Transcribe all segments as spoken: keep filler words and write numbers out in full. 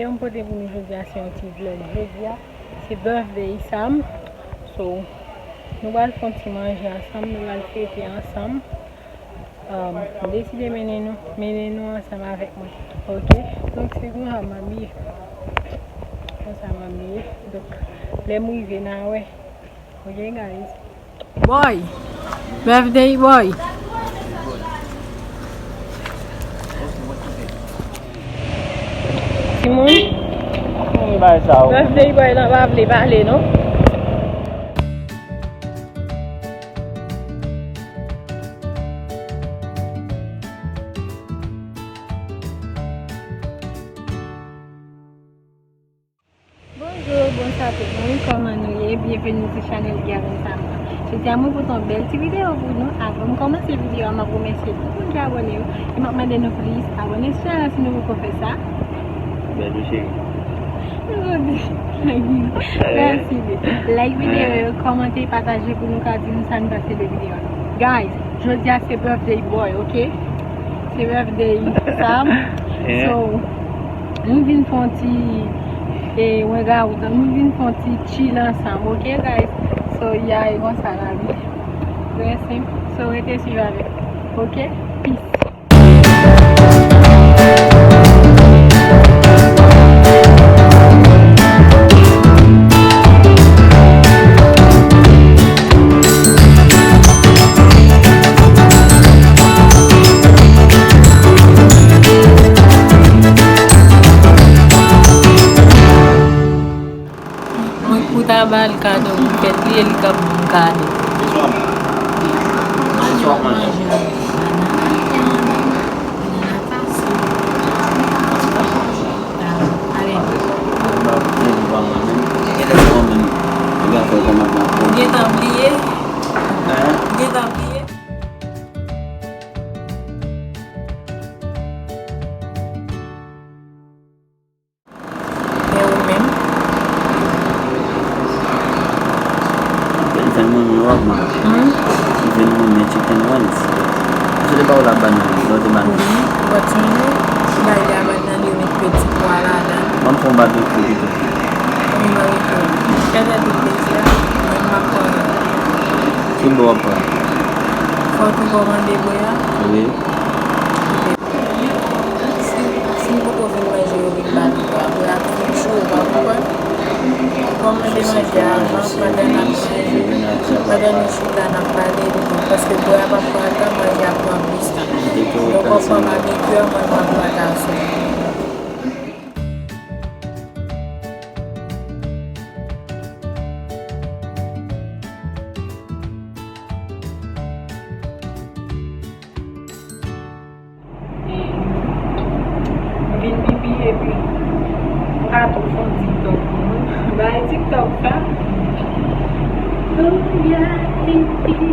Videyo m pote pou nou jodi a se yon ti vlog. Jodi a se birthday Sam. So, nou pral fè yon ti manje ansanm, nou pral fete ansanm. Um, m deside mennen nou, mennen nou ansanm avèk mwen. Ok? Donk, se konsa m abiye. Konsa m abiye. Donk, lè m rive, n a wè. Ok, guys? Boy! Birthday boy! Timoun, birthday boy lan pa vle pale, non? Bonjou, bonswa tout moun, kòman nou ye? Byenveni sou chanèl Gavin Sama. Jodi a mwen pote yon bèl ti videyo pou nou. Avan m kòmanse videyo a, m ap remèsye tout moun ki abòne yo. E m ap mande nou plis abòne sou chanèl la si nou poko fè sa. Bèl wi cheri. Mèsi. Like videyo yo, kòmante, pataje pou nou ka di nou sa nou panse de videyo a. Guys, jodi a se birthday boy, ok? Se birthday Sam. So, nou vin fè yon ti, e, wè gawout, nou vin fè yon ti chill ansanm, ok, guys? So, ya, e konsa lavi. Trè senp. So, rete swiv avèk. Ok? Peace. Mwen pou ta ba l kado pou fèt li e li k ap ban m kado. Kisa w ap manje? Kisa w ap manje? Banana. Banana fasil. Ale. Ou gentan bliye? Ou gentan bliye? E ou menm? Ou te fè m renmen wòb mwen. Hmm? Ou te fè m renmen chicken wings. Ou te ba w la bann nan, lè w te ba nou. Wi, ou pa t sonje? Ou bay la bann nan, yo met peti pwa ladan. Ban m fè yon babekyu pito. Wi, babekyu. Kèlè tout peti a, mwen m ap pran. Ki bò w ap pran? Fò w tou kòmande bwè a. Wi. Si, si m poko fin manje, yo vin ba nou bwè a. Bwè a ap fin cho, ou pa konprann? Kòmande manje a avan, pandan n ap manje, pandan nou chita, n ap pale, paske bwè a p ap pran tan, manje a ap pran plis tan. Donk, w ap pran babekyu a, mwen, m ap pran tason. Vin pipi epi m ka tou fè yon TikTok pou nou. Bay TikTok sa. Tou ya pipi.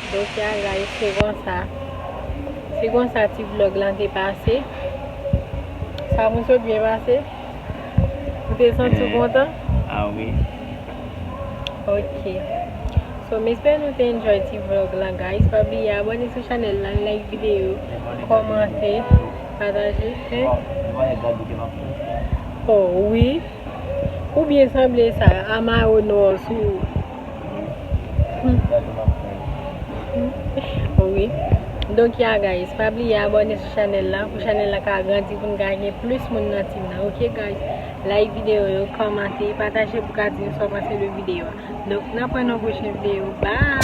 Donk ya guys, se konsa. Se konsa ti vlog lan te pase. Sa moun sot byen pase? Ou te santi w kontan? Ah wi. Ok. So, m espere nou te enjoy ti vlog lan, guys. Pa bliye abòne sou chanèl lan, like videyo, kòmante, pataje. Hein? Oh, wi. Ou byen sanble sa, a mayo nò sou ou. Wi. Donk, ya, guys, pa bliye abòne sou chanèl la, pou chanèl la ka grandi, pou n ka gen plis moun nan team nan. Ok, guys? Like videyo yo, kòmante, pataje pou ka di nou sa w panse de videyo a. Donk, n ap wè nan pwochen videyo. Bye!